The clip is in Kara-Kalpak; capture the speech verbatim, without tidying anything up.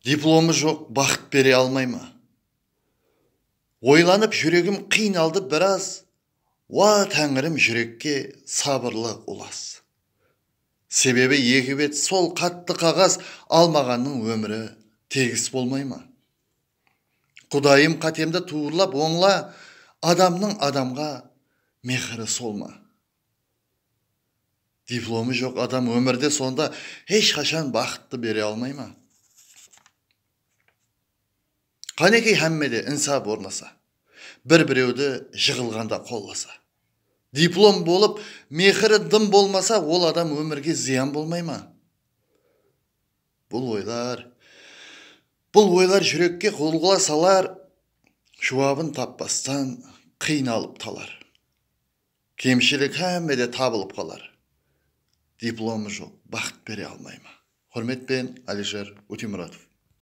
Diplomı joq baxıt bere almay ma? Oylanıp, júregim qıynaldı biraz. Wa, Táńirim, júrekke sabırlıq ulas. Sebebi eki bet sol qattı qaǵaz, almaǵannıń ómiri tegis bolmay ma? Qudayım, qatemdi tuwrılap ońla, adamnıń adamǵa mehiri sol ma? Diplomı joq adam ómirde sonda hesh qashan baxıttı bere almay ma? Qánekey, hámmede insap ornasa, bir-birewdi jıǵılǵanda qollasa. Diplom bolıp, mehiri dım bolmasa, ol adam ómirge zıyan bolmay ma? Bul oylar, bul oylar júrekke qurǵıla salar, juwabın tappastan qıynalıp talar. Kemshilik hámmede tabılıp qalar. Diplomı joq baxıt bere almay ma? Húrmet penen, Alisher Ótemuratov.